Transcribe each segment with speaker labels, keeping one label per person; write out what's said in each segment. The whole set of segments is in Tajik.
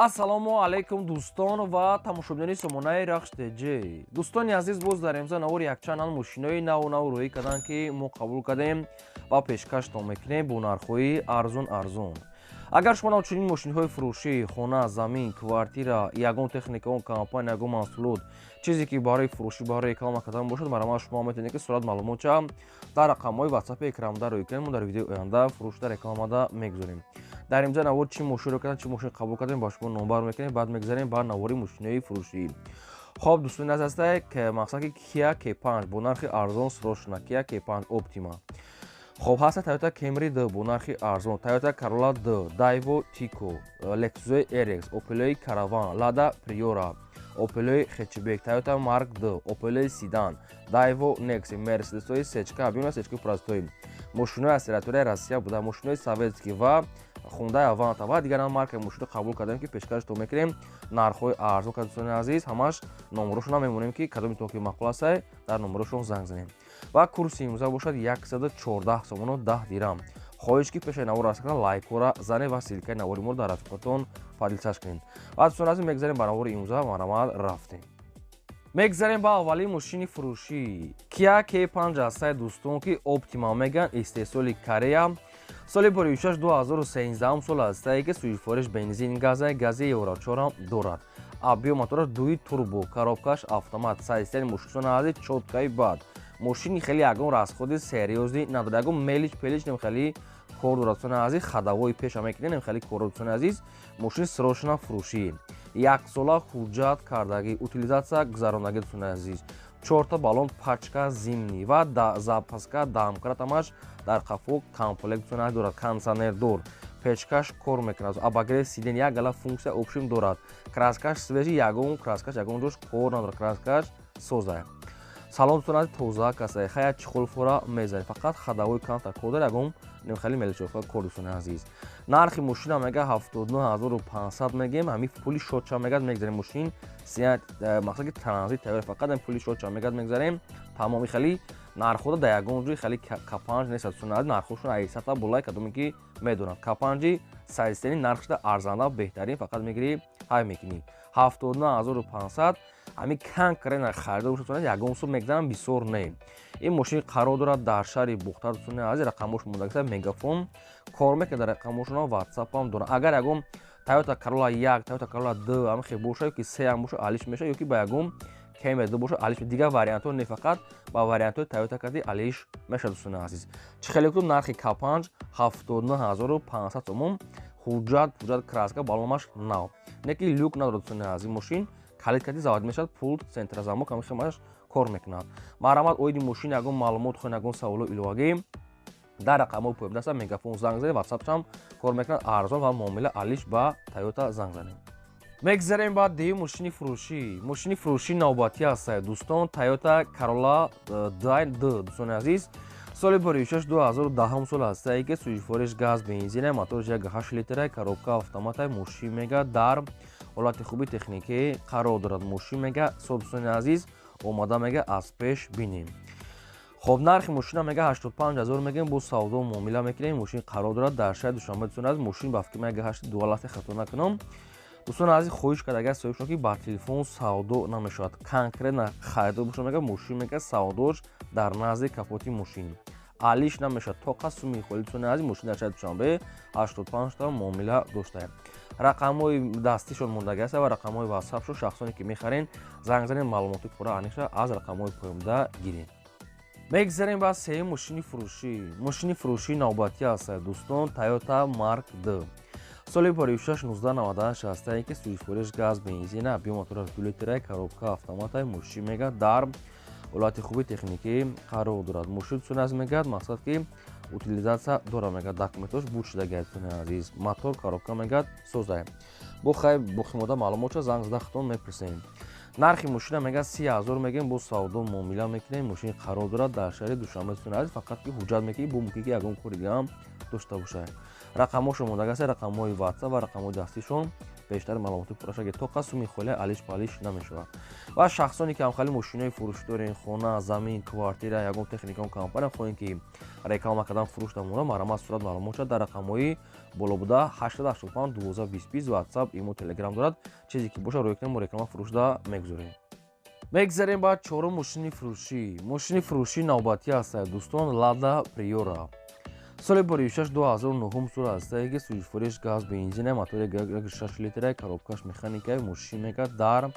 Speaker 1: Ассалому алайкум, дӯстон ва тамошобинони сомонаи Рахш ТЖ. Дӯстони азиз, боз дар имза навори якчанд мошинои наву нав рӯӣ карданд, ки мо қабул кардем ва пешкаштон мекунем бо нархҳои арзун арзун. Агар шумо навчунин мошинҳои фурӯшӣ, хона, замин, квартира, ягон техника, он компания, ягон маҳсулот, чизе ки барои фурӯшӣ, барои реклама кардан бошад, марҳамат, шумо метавонед, ки сурат маълумотча дар рақамҳои ватсапи экранда рӯй кунед. Мо дар видеои оянда фурӯшда, рекламада мегузорем. Дар имза навор чӣ мошинро кардем, чӣ мошин қабул кардем, ба шумо номбар мекунем. Баъд мегузарем ба навори мошинои фурӯшӣ. Хоб, дӯстони азиз, ҳастае мақсад ки Kia K5 бо нархи арзон, срочно Kia K5 Optima. Хоб, ҳаста Toyota Camry D бо нархи арзон, Toyota Corolla D, Daewoo Tico, Lexus RX, Opel Caravan, Lada Priora, Opel Hatchback, Toyota Mark D, Opel Sedan, Daewoo Nexia, Mercedes Сечка, объём Сечка простой, мошинои аз территорияи Россия буда, мошинои советский ва Hyundai Avanta ва дигар маркаи мошино қабул кардем, ки пешкаштон мекунем нархҳои арзон. Дӯстони азиз, ҳамаш номерошона мемонем, ки кадомитон ки маъқул астае, дар номерошон занг занем. Ва курси имрӯза бошад 114 сомону 10 дирам. Хоҳиш, ки пешаи навор раста лайкҳоро занед ва ссылкаи навори моро дар рафиқотон поделиться кунед. Ва, дӯстони азиз, мегзарем ба навори имрӯза. Марҳамат, рафтем. Мегзарем ба аввалин мошини фурӯшӣ. Kia K5 ҳастае, дӯстон, ки Optima меган, истеҳсоли Корея, соли боришаш 2013 сол ҳастае, ки сӯзишвориш бензин, газа, гази Евро 4 дорад. Объём мотораш дуи турбо, коробкаш автомат. Состояние мошиншон ази чёткий бад. Мошини хеле ягон расходи серьёзный надорад, ягон мелочь пелочь нем, хеле кор дорад. Дӯстони азиз, ходовой пеша мекунем, нем, хеле кор. Дӯстони азиз, мошин срочно фурӯшӣ, яксола ҳуҷҷат кардагӣ, утилизация гузарондагӣ. Дӯстони азиз, чорта баллон, пачка зимний ва запаска, домкрат ҳамаш дар қафо комплект дорад, кондиционердор, печкаш кор мекунад, обогрев сиденья, як гала функсия общем дорад. Краскаш свежий, ягон краскаш ягон ҷош кор надорад, краскаш соза, салон тунад тоза каса. Хая чехолфора мезанед, фақат ходовой камтар кор дорад, ягон хеле мелочёвка кор. Дӯстони азиз, нархи мошина мега 79 500 мегем, ҳами пули шотча мегад, мегзарем. Мошин мақсад ки транзит тайёр, фақат пули шотча мегад, мегзарем. Тамоми хеле нархҳода дар ягон ҷои хеле К5 нест, дӯстони азиз. Нархҳошон айсата болай, кадоме ки медонад, К5-и сайстени нархшда арзанда, беҳтарин, фақат мегирӣ, ҳай мекунӣ. 79 500 ҳами конкретно харидор бошад, ягон сум мегзарам, бисёр не. Ин мошин қарор дорад дар шаҳри Бухтар. Дӯстони азиз, рақамҳош мондагиста, Мегафон кор мекунад, дар рақамҳошона Ватсапам дорад. Агар ягон Toyota Corolla 1, Toyota Corolla 2 ҳами хел боша, ёки се ҳам боша, алиш мешавад, ёки ба ягон Camry 2 боша, алиш. Дигар вариантҳо не, фақат ба вариантҳои Toyota кади алиш мешавад. Дӯстони азиз, чӣ хеле ку нархи К5 79 500 сомон. Ҳуҷҷат, ҳуҷҷат, краска, баллонаш нав, не ки люк надорад. Дӯстони азиз, мошин калид кади завод мешавад, пулт, центрозамок, ҳами хелаш кор мекунад. Марҳамат, оиди мошин ягон маълумот хоҳед, ягон саволу иловагӣ, дар рақамҳои поёбдаста Мегафон занг занед, Ватсапшам кор мекунад. Арзон ва муомила алиш ба Тойота занг занед. Мегзарем ба дуюм мошини фурӯшӣ. Мошини фурӯшӣ навбатӣ ҳастад, дӯстон, Toyota Corolla D. Дӯстони азиз, соли боришаш 2010 сол ҳастае, ки сӯзишвориш газ, бензина, моторш 1,8 литра, коробка автомата. Мошин мега дар ҳолати хуби техникӣ қарор дорад. Мошин мега со, дӯстони азиз, омада мега аз пеш бинем. Хоб, нархи мошина мега 85 ҳазор мегем, бо савдо муомила мекунем. Мошин қарор дорад дар шаҳри Душанбе. Дӯстони азиз, мошин ба фикри 1,8 дуалафти, хато накунам. Дӯстони азиз, хоҳиш кард, агар соҳиб шумо, ки ба телефон савдо намешавад, конкретно харидор бошад. Мега мошин мега савдош дар назди капоти мошин алиш намешавад, тоқа суми холи. Дӯстони азиз, мошин дар шаҳри Душанбе, 85 та муомила доштаем. Рақамҳои дастишон мондаги аст ва рақамҳои ватсапшон. Шахсоне ки мехарен, занг занед, маълумоти пурра аниқша аз рақамҳои поёнда гиред. Мегзарем ба сеюм мошини фурӯшӣ. Мошини фурӯшии навбатӣ аст, дӯстон, Toyota Mark D, соли боришаш 1998 ҳастае, ки сӯзишвориш газ, бензина, объём мотораш 2 литра, коробка автомата. Мошин мега дар ҳолати хуби техникӣ қарор дорад. Мошин, дӯстони азиз, мегӯяд, мақсад ки утилизация дорад, мегӯяд, документош буд шудаги. Дӯстони азиз, мотор, коробка мегӯяд созае. Бо хай боқимонда маълумотша занг зада худтон мепурсем. Нархи мошина мега 30 000 мегем, бо савдо муомила мекунем. Мошин қарор дорад дар шаҳри Душанбе. Дӯстони азиз, фақат ки ҳуҷҷат мекунӣ, бо мумкин ки ягон кори дигаам дошта бошад. Рақамҳошон мондага аст, рақамҳои WhatsApp ва рақамҳои дастишон. Бештар маълумоти пурраша ки тоқа суми холя алиш палиш намешавад. Ва шахсоне ки ҳамхали мошинои фурӯшӣ дорем, хона, замин, квартира, ягон техника, компания хоҳем ки реклама кардан, фурӯш намуда, марҳамат, сурат, маълумот дар рақамҳои боло буда 885 12 20 20, WhatsApp, имо, Телеграм дорад. Чизе ки боша, рӯй кунем, мо реклама фурӯшда мегузорем. Мегзарем ба чорум мошини фурӯшӣ. Мошини фурӯшӣ навбатӣ ҳастад, дӯстон, Лада Приора, соли 26 2009 сол ҳастае, ки сӯзишвориш газ, бензина, мотори 6 литра, коробкаш механикаи. Мошин мега дар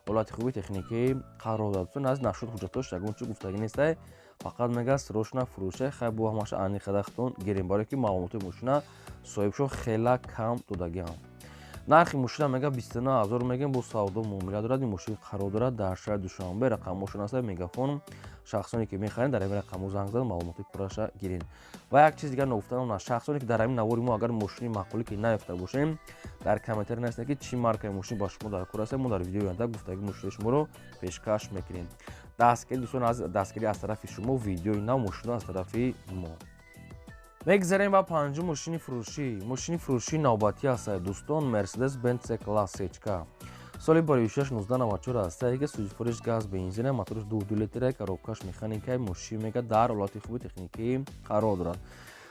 Speaker 1: ҳолати хуби техникӣ қарор дорад. Дӯстон аз нашуд ҳуҷҷатош ягон чи гуфтагӣ нестай, фақат мега срочно фурӯша. Хай, бо ҳамаша аниқадахтон гирем, барое ки маълумоти мошина соҳибшо хела кам додагиам. Нархи мошина мега 29 000 мегем, бо савдо муомила дорад. Ин мошин қарор дорад дар шаҳри Душанбе. Рақамҳошон аст, мегафон. Шахсоне ки мехаред, дар ҳамин рақамҳо занг зада, маълумоти пурраша гиред. Ва як чиз дигар ногуфтанам на, шахсоне ки дар ҳамин навори мо агар мошини маъқулӣ ки наёфта бошем, дар комментарий нависед, ки чӣ маркаи мошин ба шумо дар кор аст. Мо дар видеои оянда гуфтаги мошинои шуморо пешкаш мекунем. Дастгирӣ, дӯстон, дастгирӣ аз тарафи шумо, видеои нав, мошино аз тарафи мо. Мегзарем ба панҷум мошини фурӯшӣ. Мошини фурӯшии навбатӣ ҳастад, дӯстон, Мерседес Бенц С класс сечка, соли 26 1994 ҳастае, ки сӯзишвориш газ, бензина, моториш 2,2 литра, коробкаш механикаи. Мошин мега дар ҳолати хуби техникӣ қарор дорад.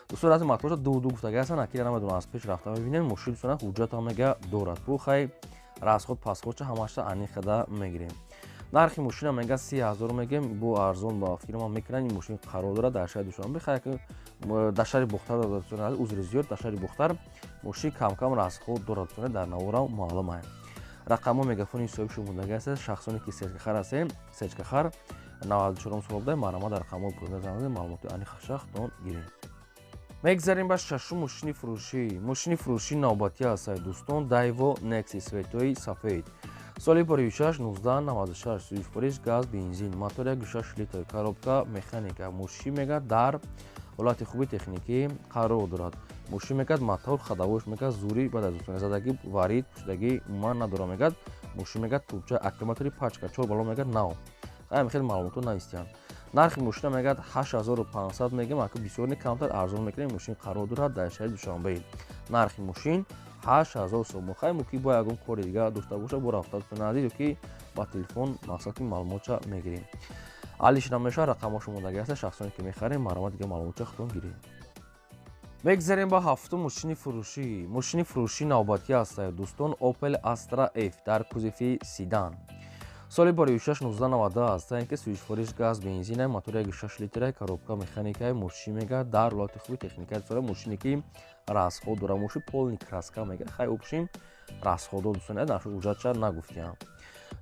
Speaker 1: Дӯстон, аз моторша 2,2 гуфтага ҳастанд, акира намедонам, аз пеш рафта мебинем. Мошин, дӯстон, ҳуҷҷатам мега дорад, бу хай, расход пасходча ҳамаша аниқада мегирем. Нархи мошина мега 30 000 мегем, бо арзон ба фирма мекунанд. Ин мошин қарор дорад дар шаҳри Душанбе, хай, дар шаҳри Бохтар, узри зиёд, дар шаҳри Бохтар. Мошин камкам расход дорад, дар наворам маълум ае. Рақамҳо, мегафони соҳибшо мондага аст. Шахсоне ки сечкахар ҳастем, сечкахар 94 сол буда, марҳамат, дар рақамҳои пурра занг занед, маълумоти аниқша гирем. Мегзарем ба шашум мошини фурӯшӣ. Мошини фурӯшии навбатӣ ҳастад, дӯстон, Дайво Некси, светои сафед, соли 26 1996, сӯзишвориш газ, бензин, мотор 1,6 литр, коробка механика. Мошин мега дар ҳолати хуби техникӣ қарор дорад. Мошин мегӯяд, мотор ходовойш мегӯяд зури, баъд аз дӯстони задагӣ, варид пӯшидагӣ умуман надорам. Мегӯяд, мошин мегӯяд трубча, аккумулятори пачка, чор баллон мегӯяд нав. Ҳамин хел маълумотҳо навистиянд. Нархи мошина мегӯяд 8500 мегӯем, ака бисёр не, камтар арзон мекунем. Мошин қарор дорад дар шаҳри Душанбе. Нархи мошин 8000 сомон. Хай, мумкин бо ягон кори дига дошта боша, бо рафта азиз ё ки ба телефон, мақсад ки маълумотша мегирем. Алиш намешавад, рақамҳошо мондагӣ аст. Шахсоне ки мехарем, марҳамат, дига маълумотча худтон гирем. Мегзарем ба ҳафтум мошини фурӯшӣ. Мошини фурӯшии навбатӣ ҳастад, дӯстон, Opel Astra F дар кузови седан, соли 26 1990 ҳастанд, ки сӯзишвориш газ, бензина, мотори 1,6 литра, коробка механикаи. Мошин мега дар ҳолати хуби техника дора. Мошине ки расход дора, мошин полный краска мега. Хай, общем, расходо, дӯстони, нашуд ҳуҷҷатша нагуфтиям.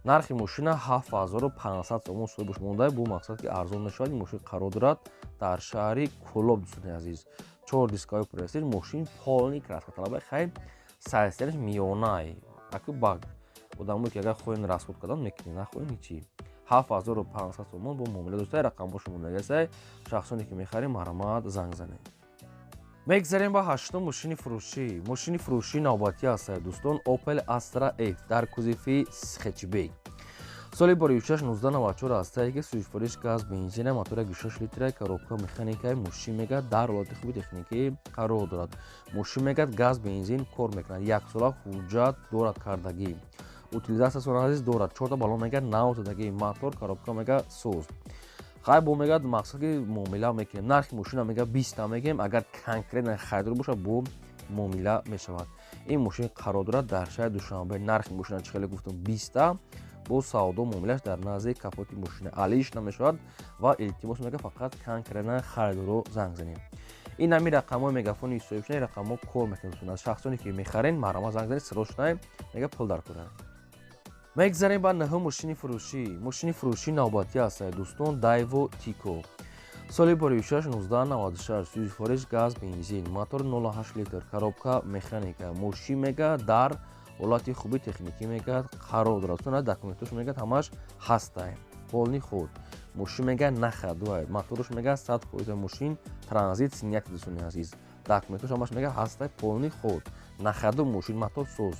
Speaker 1: Нархи мошина 7500 сомон соҳибаш монда, бо мақсад ки арзон мешавад. Ин мошин қарор дорад дар шаҳри Кӯлоб, дӯстони азиз. Чор дискаҳои престиж, мошин полный краска талаба. Хай, сайстериш миёнай, аки ба одамое ки агар хоҳем расход кардан мекунем, нахоҳем ҳичи. 7500 сомон бо муомила дошта. Рақамҳошо мондагиастай. Шахсоне ки мехарем, марҳамат, занг занед. Мегзарем ба ҳаштум мошини фурӯшӣ. Мошини фурӯшии навбатӣ ҳастад, дӯстон, Opel Astra F дар кузови хэтчбек, соли 26 1994 ҳастае, ки сӯзишвориш газ, бензина, мотори 1,6 литра, коробка механикаи. Мошин мегӯяд дар ҳолати хуби техникӣ қарор дорад. Мошин мегӯяд газ, бензин кор мекунад, яксола ҳуҷҷат дорад кардагӣ, утилизация азиз дорад, чорта баллон мегӯяд нав задагӣ, мотор, коробка мегӯяд соз. Хай, бо мегӯяд мақсад ки муомила мекунем. Нархи мошина мегӯяд 20 мегӯем, агар конкретно харидор бошад, бо муомила мешавад. Ин мошин қарор дорад дар шаҳри Душанбе. Нархи мошина чӣ хеле гуфтам, 20, бо савдо муомилаш дар назди капоти мошина, алиш намешавад. Ва илтимос мегӯяд, фақат конкретно харидоро занг занем. Ин ҳамин рақамҳои мегафони соҳибшуда, рақамҳо кор мекунад. Аз шахсоне ки мехарен, марҳамат, занг занед, срочно мега пул дар кунад. Мегзарем ба нӯҳум мошини фурӯшӣ. Мошини фурӯшии навбатӣ ҳастад, дӯстон, Дайво Тико, соли 26 1996, сӯзишвориш газ, бензин, мотор 0,8 литр, коробка механика. Мошин мега дар ҳолати хуби техникӣ мегӯяд қарор дорад. Сона документош мегӯяд ҳамаш ҳастай, полный ход. Мошин мегӯяд нахадуай, моторш мегӯяд 100%. Мошин транзит снятый, дӯстони азиз, документош ҳамаш мегӯяд ҳастай, полный ход, нахаду мошин, мотор соз,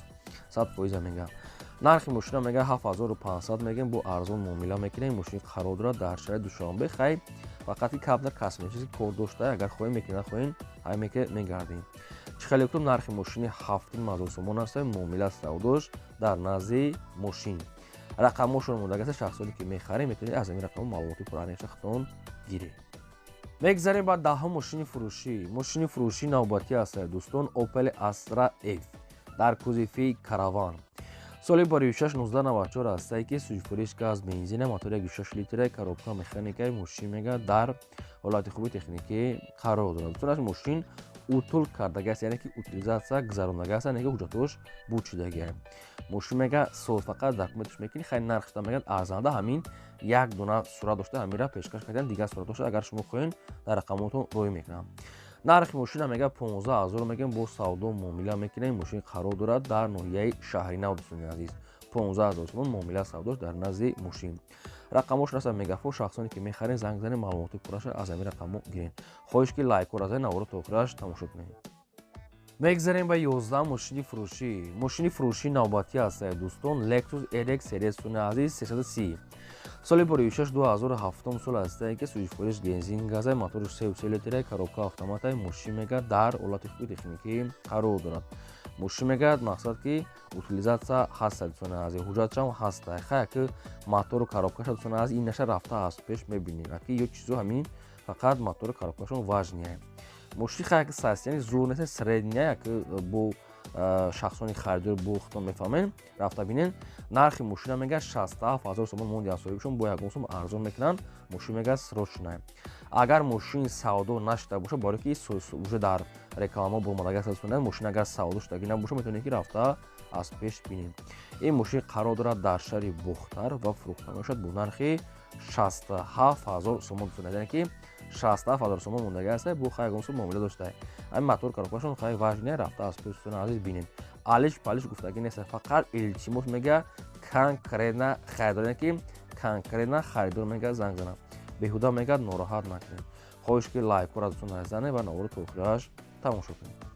Speaker 1: 100% мегӯяд. Нархи мошина мега 7500 мегем, бо арзон муомила мекунем. Мошини қарор дорад дар шаҳри Душанбе. Хай, фақат ки камтар косметический кор дошта, агар хоҳем мекунем, нахоҳем ҳамеке мегардем. Чӣ хеле гуфтам, нархи мошини 7500 сомон аст, муомила савдош дар назди мошин. Рақамҳошон мондагаста, шахсоне ки мехарем, метавонед аз ҳамин рақамҳо маълумоти пурраниша худтон гиред. Мегзарем ба 10-ум мошини фурӯшӣ. Мошини фурӯшӣ навбатӣ аст, дӯстон, Opel Astra F дар кузови Караван. Соли 2006 1994 ҳастае, ки сӯзишвориш газ, бензина, мотори 1,6 литра, коробка механикаи. Мошин мега дар ҳолати хуби техникӣ қарор дорад. Дӯстон, аз мошин утул кардагааст, яъне ки утилизация гузарондагааст, яъне ки ҳуҷҷатош бучидагиа. Мошин мега соз, фақат документаш мекунӣ. Хай, нархшда мегӯяд арзанда. Ҳамин як дона сурат дошта, ҳаминра пешкаш кардам. Дигар сурат дошта, агар шумо хоҳед, дар рақамотон рӯй мекунам. Нархи мошина мега 15 000 мегӯем, бо савдо муомила мекунем. Мошин қарор дорад дар ноҳияи Шаҳринав, дӯстони азиз. 15 000 сомон, муомила савдош дар назди мошин. Рақамҳош аста Мегафон. Шахсоне ки мехаред, занг занед, маълумоти пурраша аз ҳамин рақамҳо гиред. Хоҳиш ки лайкҳоро занед, наворо то охираш тамошо кунед. Мегзарем ба 11 мошини фурӯшӣ. Мошини фурӯшӣ навбатӣ аст, дӯстон, Lexus RX дӯстони азиз, 330, соли 2006 2007 сол ҳастае, ки сӯзишвориш бензин, газай, мотори 3,3 литра, коробка автоматай. Мошин мега дар ҳолати хуби техникӣ қарор дорад. Мошин мегӯяд, мақсад ки утилизация ҳаста, дӯстони азиз, ҳуҷҷатшам ҳаста. Хая, ки мотору коробкаша, дӯстони азиз, ин наша рафта аст пеш мебинем, ки ё чизо ҳамин фақат мотору коробкашон важный. Мошин хая, ки состояние зур нест, средняя, ки бо шахсони харидор бо худтон мефаҳмед, рафта бинен. Нархи мошина мегӯяд 67 000 сомон монди аз соҳибшон, бо ягон сум арзон мекунанд. Мошин мегӯяд срочная. Агар мошин савдо нашуда бошад, барое ки уже дар реклама бурмадага, мошин агар савдо шудагӣ набошад, метавонед ки рафта аз пеш бинед. Ин мошин қарор дорад дар шаҳри Бохтар ва фурӯхта мешавад бо нархи 67 000 сомон, яъне ки 67 000 сомон мондага аст, бо хай ягон сум муомила дошта. Ҳамин мотор, коробкашон хай важный, рафта аз пеш, дӯстони азиз, бинед. Алиш палиш гуфтагӣ нест, фақат илтимос мега конкретно харидор, яъне ки конкретно харидор мега занг занад. Беҳуда мегӯяд нороҳат накунед. Хоҳиш ки лайкҳоро дӯстон занед ва наворо то охираш тамошо кунед.